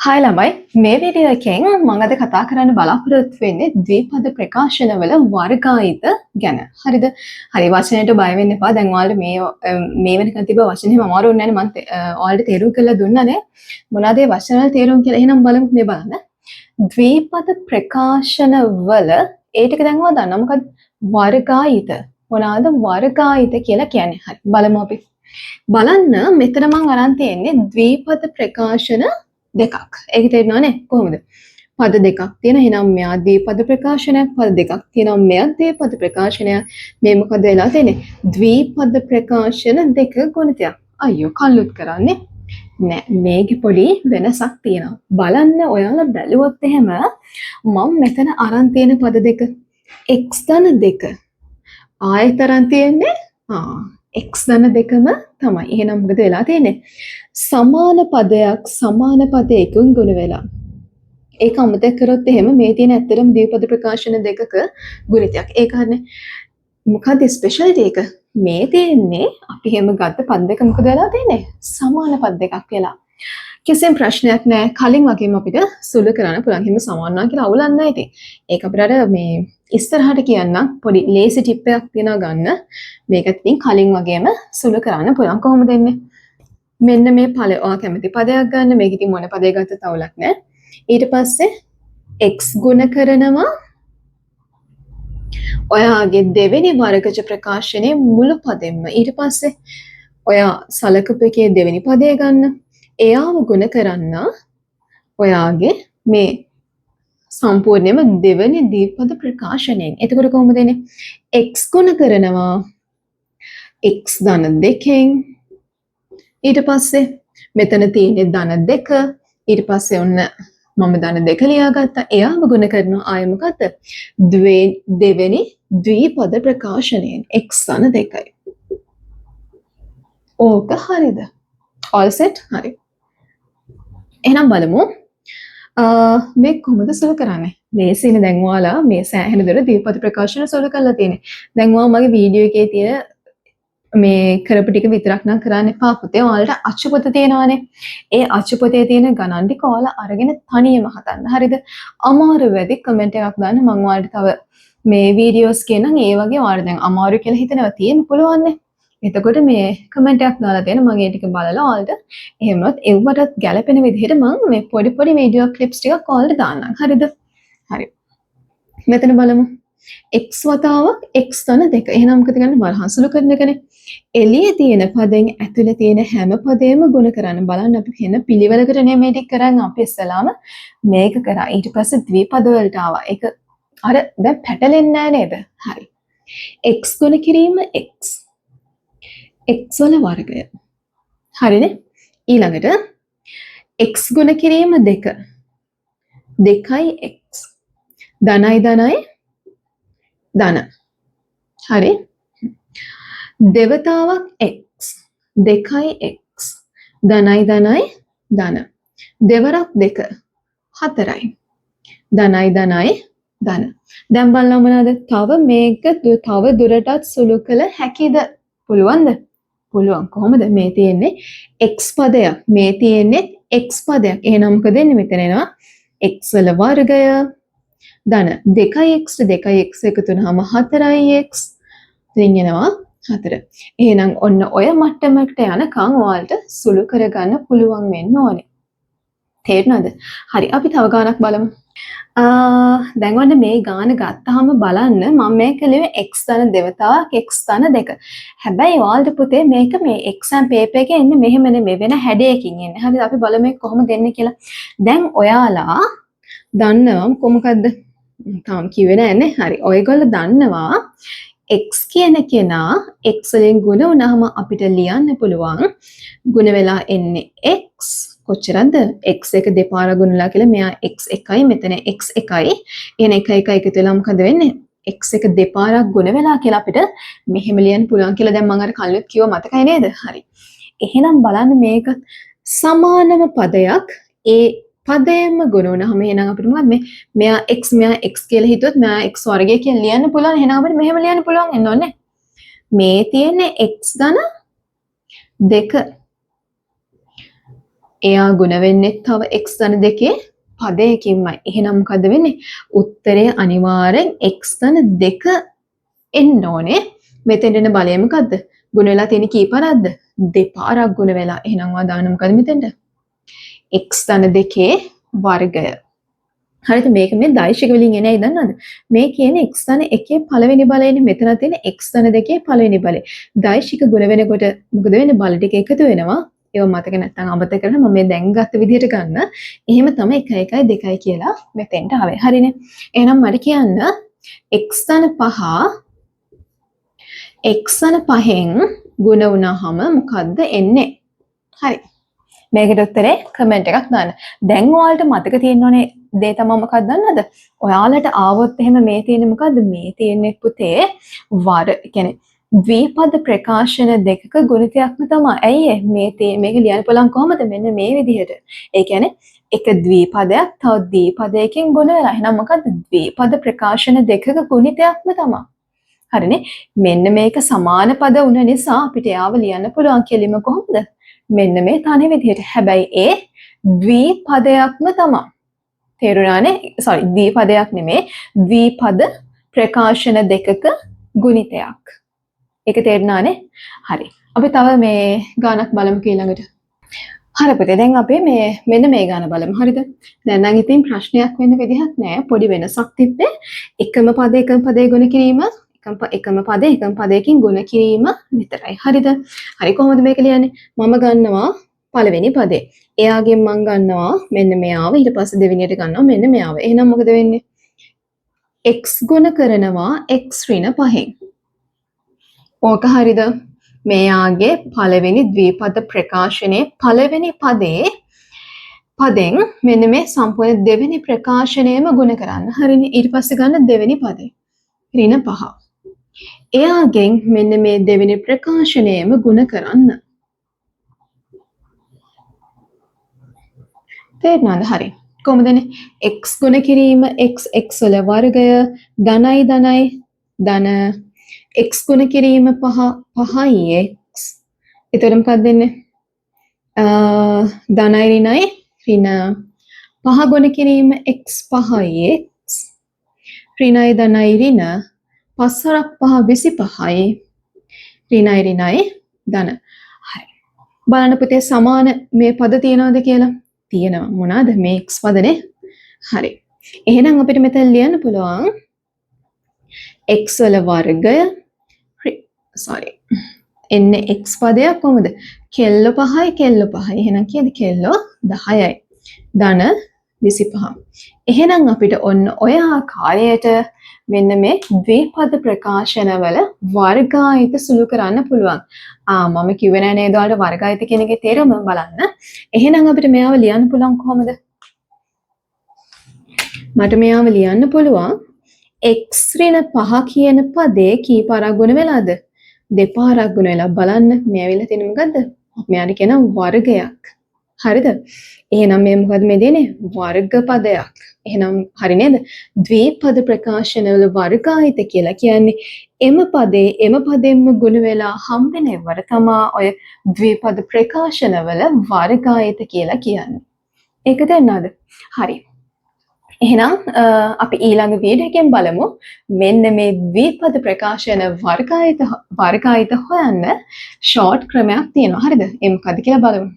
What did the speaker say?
Hi ළමයි, මේ video එකෙන් මම අද කතා කරන්න බලාපොරොත්තු වෙන්නේ ද්විපද ප්‍රකාශනවල වර්ගායිත ගැන. හරිද? හරි, වචනයට බය වෙන්න එපා. දැන් ඔයාලට මේ මේ වෙනකන් තිබ්බ වචන එහෙම අමාරු වෙන්නේ නැහැ නේ. මම ඔයාලට තේරුම් කරලා දුන්නානේ. මොනවාද ඒ වචන වල තේරුම් කියලා. එහෙනම් බලමු, මේ බලන්න. ද්විපද ප්‍රකාශනවල ඒ ටික දැන් ඔයා දන්නවා. මොකද්ද? වර්ගායිත. මොනවාද වර්ගායිත කියලා කියන්නේ? හරි. බලමු අපි. බලන්න, මෙතන මං අරන් තියෙන්නේ ද්විපද ප්‍රකාශන දෙකක්. ඒක තේරෙනවනේ කොහොමද? පද දෙකක් තියෙන. එහෙනම් මෙයා ද්විපද ප්‍රකාශනයක්. පද දෙකක් තියෙනවා. මෙයා ද්විපද ප්‍රකාශනයක්. මේ මොකද වෙලා තියෙන්නේ? ද්විපද ප්‍රකාශන දෙක ගුණිතයක්. අයියෝ, කල්ලුත් කරන්නේ නෑ. මේකේ පොඩි වෙනසක් තියෙනවා. බලන්න, ඔයාලා බැලුවොත් එහෙම මම මෙතන අරන් තියෙන පද දෙක x ධන 2. ආයෙත් අරන් තියෙන්නේ x ධන 2ම තමයි. එහෙනම් මොකද වෙලා තියෙන්නේ? සමාන පදයක් සමාන පදයකින් ගුණ වෙලා. ඒක අමතක කරොත් එහෙම මේ තියෙන ඇත්තටම ද්විපද ප්‍රකාශන දෙකක ගුණිතයක්. ඒක හරිනේ. මොකද්ද ස්පෙෂැලිටි එක? මේ තියෙන්නේ අපි එහෙම ගත්ත පද දෙක මොකද වෙලා තියෙන්නේ? සමාන පද දෙකක් වෙලා. කිසිම ප්‍රශ්නයක් නෑ. කලින් වගේම අපිට සුළු කරන්න පුළුවන්. එහෙම සමාන වුණා කියලා අවුලක් නෑ ඉතින්. ඒක අපිට අර මේ ඉස්සරහට කියන්නම්, පොඩි ලේසි ටිප් එකක් තියෙනවා ගන්න. මේකත් ඉතින් කලින් වගේම සුළු කරන්න පුළුවන්. කොහොමද එන්නේ? මෙන්න මේ ඵල ඔයා කැමති පදයක් ගන්න. මේක ඉතින් මොන පදයක් ගත්තත් අවුලක් නෑ. ඊට පස්සේ x ගුණ කරනවා ඔයාගේ දෙවෙනි වර්ගජ ප්‍රකාශනයේ මුළු පදෙන්ම. ඊට පස්සේ ඔයා සලකපු එකේ දෙවෙනි පදය ගන්න. එයාව ගුණ කරන්න ඔයාගේ මේ සම්පූර්ණයෙන්ම දෙවෙනි ද්විපද ප්‍රකාශනයෙන්. එතකොට කොහොමද එන්නේ? x ගුණ කරනවා x ධන 2න්. ඊට පස්සේ මෙතන තියෙන්නේ ධන 2. ඊට පස්සේ ඔන්න මම ධන 2 ලියාගත්තා. එයාව ගුණ කරනවා ආයෙ මොකද්ද? දෙවෙනි ද්විපද ප්‍රකාශනයෙන් x ධන 2යි. ඕක හරිද? All set? හරි. එහෙනම් බලමු. මේ කොහොමද සුළු කරන්නේ? ලේසිනේ. දැන් ඔයාලා මේ සෑහෙන දුර ද්විපද ප්‍රකාශන සුළු කරලා තියෙන්නේ. දැන් ඔයා මගේ වීඩියෝ එකේ තියෙන මේ කරපු ටික විතරක් නම් කරන්න එපා පුතේ. ඔයාලට අච්චුපොත තියෙනවානේ. ඒ අච්චුපොතේ තියෙන ගණන් ටික ඔයාලා අරගෙන තනියම හදන්න. හරිද? අමාරු වෙදි කමෙන්ට් එකක් දාන්න. මම ඔයාලට තව මේ වීඩියෝස් කියනනම් ඒ වගේ ඔයාලට දැන් අමාරු කියලා හිතනවා තියෙන්න පුළුවන්නේ. එතකොට මේ කමෙන්ට් එකක් දාලා තියෙන, මම ඒ ටික බලලා ඔයාලට එහෙම වුණොත් එව්වටත් ගැලපෙන විදිහට මම මේ පොඩි පොඩි වීඩියෝ ක්ලිප්ස් ටිකක් ඔයාලට දාන්නම්. හරිද? හරි. මෙතන බලමු. x වතාවක් x ධන 2. එහෙනම් මොකද කරන්නේ? වරහන් සුළු කරන එකනේ. එළියේ තියෙන පදෙන් ඇතුලේ තියෙන හැම පදේම ගුණ කරන්න. බලන්න, අපි වෙන පිළිවෙලකට නේ මේ ටික කරන්. අපි ඉස්සලාම මේක කරා. ඊට පස්සේ ද්විපද වලට ආවා. ඒක අර දැන් පැටලෙන්නේ නෑ නේද? හරි. x ගුණ කිරීම x. x වල වර්ගය. හරිනේ? ඊළඟට x ගුණ කිරීම 2. 2යි x. ධනයි ධනයි ධන. හරි. දෙවතාවක් x. 2යි x. ධනයි ධනයි ධන. දෙවරක් 2 4යි. ධනයි ධනයි ධන. දැන් බලන්න මොනවාද? තව මේක තව දුරටත් සුළු කළ හැකිද? පුළුවන්ද? පුළුවන්. කොහොමද? මේ තියෙන්නේ x පදයක්. මේ තියෙන්නේ x පදයක්. එහෙනම් මොකද වෙන්නේ? මෙතන එනවා x වල වර්ගය ධන 2x 2x එකතු වුනහම 4x. ඉතින් එනවා 4. එහෙනම් ඔන්න ඔය මට්ටමකට යනකම් ඔයාලට සුළු කරගන්න පුළුවන් වෙන්න ඕනේ. තේරුණාද? හරි, අපි තව ගානක් බලමු. දැන් ඔන්න මේ ගාන ගත්තාම බලන්න, මම මේක ලිව්වේ x ධන දෙවතාවක් x ධන 2. හැබැයි ඔයාලට පුතේ මේක මේ එක්සෑම් පේපර් එකේ එන්නේ මෙහෙම නෙමෙයි, වෙන හැඩයකින් එන්නේ. හරිද? අපි බලමු මේක කොහොමද එන්නේ කියලා. දැන් ඔයාලා දන්නවා කොහොමකද්ද? තාම කිව්වේ නෑනේ. හරි. ඔයගොල්ලෝ දන්නවා x කියන කෙනා x වලින් ගුණ වුණාම අපිට ලියන්න පුළුවන් ගුණ වෙලා එන්නේ x කොච්චරද? X එක දෙපාර ගුණලා කියලා. මෙයා x එකයි, මෙතන x එකයි. එහෙනම් එක එක එකතු වෙලා මොකද වෙන්නේ? X එක දෙපාරක් ගුණ වෙලා කියලා අපිට මෙහෙම ලියන්න පුළුවන් කියලා දැන් මම අර කලිනුත් කිව්වා, මතකයි නේද? හරි. එහෙනම් බලන්න, මේක සමානම පදයක්, ඒ පදයෙන්ම ගුණ වුණාම එහෙනම් අපිට මොකක්ද මේ මෙයා x මෙයා x කියලා හිතුවොත් මෙයා x වර්ගය කියලා ලියන්න පුළුවන්. එහෙනම් අපිට මෙහෙම ලියන්න පුළුවන් එන්න ඕනේ. මේ තියෙන්නේ x ධන 2. එයා ගුණ වෙන්නේ තව x ධන 2 පදයකින්මයි. එහෙනම් මොකද වෙන්නේ? උත්තරය අනිවාර්යෙන් x ධන 2 එන්න ඕනේ. මෙතෙන් එන බලය මොකද්ද? ගුණ වෙලා තියෙන කී පාරක්ද? දෙපාරක් ගුණ වෙලා. එහෙනම් ඔයා දාන්න මොකද මෙතෙන්ට? x ධන 2 වර්ගය. හරිද? මේක මේ දෛශික වලින් එන ඇයි දන්නවද? මේ කියන්නේ x ධන 1 පළවෙනි බලයනේ. මෙතන තියෙන x ධන 2 පළවෙනි බලය. දෛශික ගුණ වෙනකොට මොකද වෙන්නේ? බල ටික එකතු වෙනවා. ඒව මතක නැත්නම් අමතක කරන මම මේ දැන් ගත්ත විදිහට ගන්න. එහෙම තමයි 1 1 2 කියලා මෙතෙන්ට ආවේ. හරිනේ. එහෙනම් මට කියන්න x ධන 5 x ධන 5න් ගුණ වුණාම මොකද්ද එන්නේ? හරි. මේකට උත්තරේ කමෙන්ට් එකක් දාන්න. දැන් ඔයාලට මතක තියෙන්න ඕනේ දේ තමයි මොකක්ද දන්නවද? ඔයාලට ආවොත් එහෙම මේ තියෙන්නේ මොකද්ද? මේ තියෙන්නේ පුතේ වර කියන්නේ ද්විපද ප්‍රකාශන දෙකක ගුණිතයක්ම තමයි. ඇයි ඒ? මේ මේක ලියන්න පුළුවන් කොහොමද? මෙන්න මේ විදිහට. ඒ කියන්නේ එක ද්විපදයක් තව ද්විපදයකින් ගුණ වෙලා. එහෙනම් මොකද්ද? ද්විපද ප්‍රකාශන දෙකක ගුණිතයක්ම තමයි. හරිනේ. මෙන්න මේක සමාන පද වුණ නිසා අපිට එයාව ලියන්න පුළුවන් කෙලිම කොහොමද? මෙන්න මේ තනි විදිහට. හැබැයි ඒ ද්විපදයක්ම තමයි. තේරුණානේ? සෝරි, ද්විපදයක් නෙමේ. ද්විපද ප්‍රකාශන දෙකක ගුණිතයක්. ඒක තේරුණානේ? හරි. අපි තව මේ ගානක් බලමු ඊළඟට. හරි පුතේ, දැන් අපි මේ මෙන්න මේ ගාන බලමු. හරිද? දැන් නම් ඉතින් ප්‍රශ්නයක් වෙන්න විදිහක් නෑ. පොඩි වෙනසක් තිබ්බේ. එකම පද එකම පදේ ගුණ කිරීම, එකම පදේ එකම පදයකින් ගුණ කිරීම විතරයි. හරිද? හරි, කොහොමද මේක ලියන්නේ? මම ගන්නවා පළවෙනි පදේ. එයාගෙන් මං ගන්නවා මෙන්න මෙයාව. ඊට පස්සේ දෙවෙනියට ගන්නවා මෙන්න මෙයාව. එහෙනම් මොකද වෙන්නේ? x ගුණ කරනවා x ඍණ 5න්. ඕක හරිද? මෙයාගේ පළවෙනි ද්විපද ප්‍රකාශනයේ පළවෙනි පදේ පදෙන් මෙන්න මේ සම්පූර්ණ දෙවෙනි ප්‍රකාශනයම ගුණ කරන්න. හරිනේ. ඊට පස්සේ ගන්න දෙවෙනි පදේ ඍණ 5. එයාගෙන් මෙන්න මේ දෙවෙනි ප්‍රකාශනයම ගුණ කරන්න. තේරුණාද? හරි. කොහොමද එන්නේ? x ගුණ කිරීම x x වල වර්ගය ධනයි ධනයි ධන x ගුණ කිරීම 5 5යි x. එතකොට මොකක්ද වෙන්නේ? ධනයි ඍණයි ඍණ 5 ගුණ කිරීම x 5යි x ඍණයි ධනයි ඍණ 5 වරක් 5 25යි ඍණයි ඍණයි ධන. හරි. බලන්න පුතේ සමාන මේ පද තියනවද කියලා? තියෙනවා. මොනවාද? මේ x පදනේ. හරි. එහෙනම් අපිට මෙතන ලියන්න පුළුවන් x වල වර්ගය සෝරි එන්නේ x පදයක් කොහොමද? කෙල්ල 5යි කෙල්ල 5යි. එහෙනම් කීයද? කෙල්ලෝ 10යි. ධන 25. එහෙනම් අපිට ඔන්න ඔය ආකාරයට මෙන්න මේ ද්විපද ප්‍රකාශනවල වර්ගායත සුළු කරන්න පුළුවන්. මම කිව්වේ නෑ නේද ඔයාලට වර්ගායත කියන එකේ තේරුම බලන්න. එහෙනම් අපිට මෙයාව ලියන්න පුළුවන් කොහොමද? මට මෙයාව ලියන්න පුළුවන් x ඍණ 5 කියන පදේ කී පාරක් ගුණ වෙලාද? දෙපාරක් ගුණ වෙලා. බලන්න මේ ඇවිල්ලා තියෙන මොකද්ද? මෙයාට කියන වර්ගයක්. හරිද? එහෙනම් මේ මොකද්ද මේ දෙන්නේ? වර්ග පදයක්. එහෙනම් හරි නේද? ද්විපද ප්‍රකාශනවල වර්ගායත කියලා කියන්නේ එම පදේ එම පදෙන්ම ගුණ වෙලා හම්බෙන ඒවට තමා ඔය ද්විපද ප්‍රකාශනවල වර්ගායත කියලා කියන්නේ. ඒක තේරුණාද? හරි. එහෙනම් අපි ඊළඟ වීඩියෝ එකෙන් බලමු මෙන්න මේ ද්විපද ප්‍රකාශන වර්ගායත හොයන්න ෂෝට් ක්‍රමයක් තියෙනවා. හරිද? ඒ මොකද්ද කියලා බලමු.